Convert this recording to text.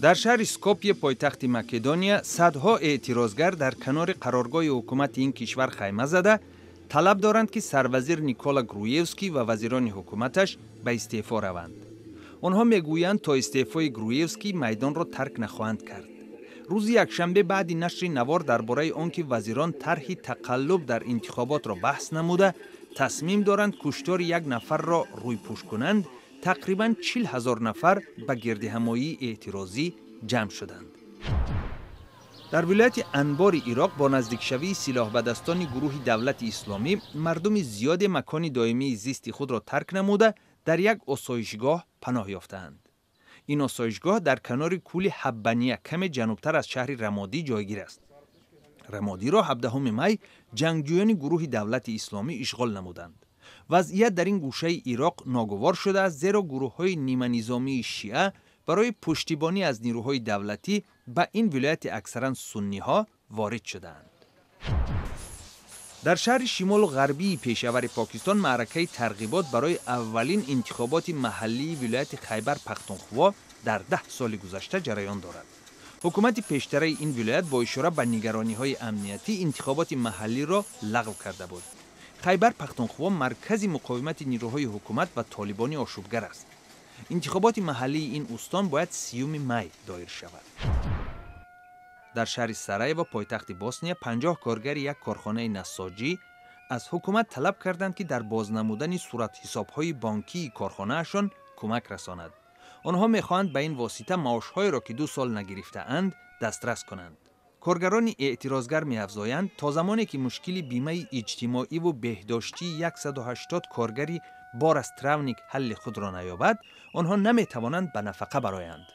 Дар шаҳри Скопье, пойтахти Македония, садҳо эътирозгар дар канори қароргоҳи ҳукумати ин кишвар хайма зада, талаб доранд, ки сарвазир Никола Груевский ва вазирони ҳукуматаш ба истеъфо раванд. Онҳо мегӯянд, то истеъфои Груевский майдонро тарк нахоҳанд кард. Рӯзи якшанбе, баъди нашри навор дар бораи он ки вазирон тарҳи тақаллуб дар интихоботро баҳс намуда, тасмим доранд куштори як нафарро рӯйпӯш кунанд, тақрибан 40 000 нафар ба гирдиҳамоии эътирозӣ ҷамъ шуданд. Дар вилояти Анбори Ироқ, бо наздикшавии силоҳбадастони гурӯҳи Давлати Исломӣ, мардуми зиёде макони доимии зисти худро тарк намуда, дар як осоишгоҳ паноҳ ёфтаанд. Ин осоишгоҳ дар канори кӯли Ҳаббания, каме ҷанубтар аз шаҳри Рамодӣ ҷойгир аст. Рамодиро 17 май ҷангҷӯёни гурӯҳи Давлати Исломӣ ишғол намуданд. Вазъият дар ин гӯшаи Ироқ ногувор шудааст, зеро гурӯҳҳои ниманизомии шиа барои пуштибонӣ аз нирӯҳои давлатӣ ба ин вилояти аксаран сунниҳо ворид шудаанд. Дар шаҳри шимолу ғарбии Пешавари Покистон маъракаи тарғибот барои аввалин интихоботи маҳаллии вилояти Хайбар Пахтунхво дар 10 соли гузашта ҷараён дорад. Ҳукумати пештараи ин вилоят бо ишора ба нигарониҳои амниятӣ интихоботи маҳаллиро лағв карда буд. Хайбар Пахтунхво маркази муқовимати нирӯҳои ҳукумат ва толибони ошӯбгар аст. Интихоботи маҳаллии ин устон бояд 30-юми май доир шавад. Дар шаҳри Сараево, пойтахти Босния, 50 коргари як корхонаи нассоҷӣ аз ҳукумат талаб карданд, ки дар бознамудани суратҳисобҳои бонкии корхонаашон кӯмак расонад. Онҳо мехоҳанд ба ин восита маошҳоеро, ки 2 сол нагирифтаанд, дастрас кунанд. Коргарони эътирозгар меафзоянд, то замоне ки мушкили бимаи иҷтимоиву беҳдоштии 180 коргари Борас Травник ҳалли худро наёбад, онҳо наметавонанд ба нафақа бароянд.